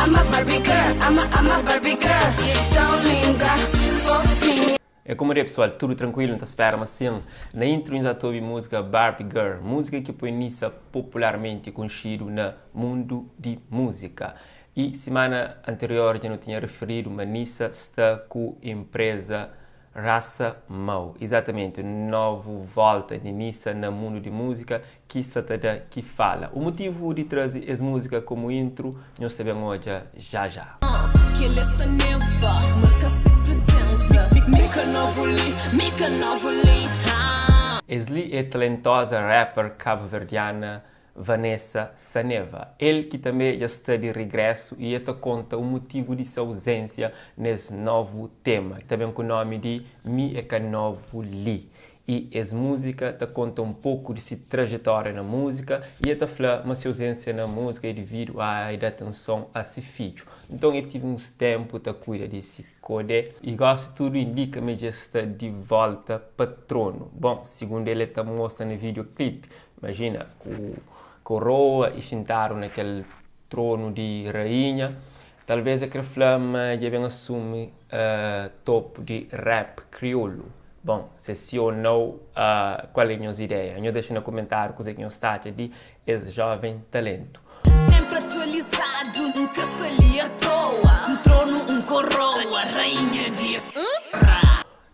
I'm a Barbie girl, I'm a, I'm a Barbie girl Tão linda, fofinha. É como é pessoal, tudo tranquilo? N ta spera ma sim. Na intro nhos ta obi música Barbie Girl, música ki poi Nissa popularmenti konxidu na mundu di música. I simana anterior dja nu tinha referidu ma Nissa sta ku empresa Rasa Mau. Izatamenti, novu volta di Nissa na mundu di múzika ki sa ta da ki fala. U mutivu di traze es múzika komu intru nhos ta ben odja já já. Es li é talentoza rapper kabu-verdiana Vanessa Saneva, el ki tanbe dja sta di rigrésu y e ta konta u mutivu di se auzénsia nes novu tema, ki ta ben ku nomi di Mi é ka novu li. Y es múzika ta konta un poku di si trajetória na múzika y e ta fla ma se auzénsia na múzika é dividu a e da atenson a si fidju. Nton e tive uns ténpu ta kuida di si kodé y gósi tudu indika ma dja sta di volta pa tronu. Bon, sigundu el e ta mostra na videoclip Imajina, ku koroa i xintadu na kel tronu di rainha, talvês el krê fla ma dja ben asumi topu di rap kriolu. Bon, se si ô nau, kual é nhos ideia? Nhos dexa na kumentáriu kuzê ki nhos ta atxa di es jóven talentu. Sempre atualizadu, N ka sta li atoa Un tronu, un koroa, rainha di es.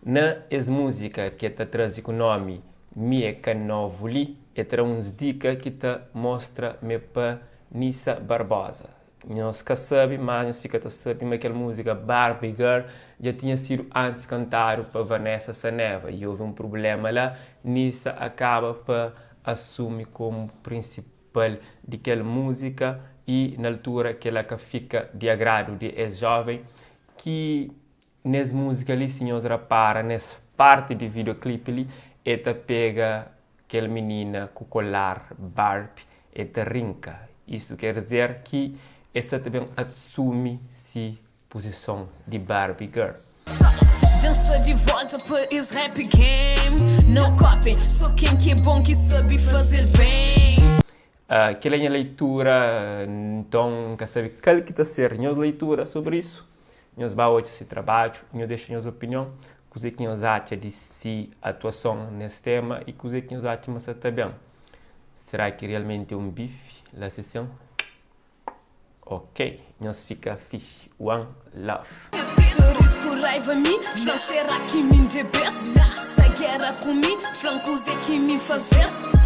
Na es múzika ki el ta traze ku nómi Mi é ka novu li, el tra uns dika ki ta mostra m'é pa Nissa Barbosa. Nhos ka sabe, má nhos fika ta sabe ma kel múzika Barbie Girl dja tinha sidu antis kantadu pa Vanessa Saneva i ovi un prubléma la, Nissa akaba pa asumi komu prinsipal di kel múzika i na altura kela ka fika di agradu di es jóven ki Nes múzika li si nhos rapara nes parti di videoclip li e ta pega kel minina ku kolar Barbie e ta rinka isu ker dizer ki e sa ta ben asumi si puzison di Barbie girl. Dja N sta di volta pa es rap game No copy, so ken ki é bon ki sabe faze-l ben. Kel é nha leitura, nton N ka sabe kal ki ta ser nhos leitura sobri isu. Nhos ba odja si trabadju i nhos dexa nhos opinion, kuzê ki nhos atxa di si atuason nes tema i kuzê ki nhos atxa ma sa ta ben. Será ki realmenti é un bifi la si sin? Ok, nhos fika fixi. One love. Soris ku raiva mi flan sera ki mi debes sta gera ku mi flan kuze ki mi fazes.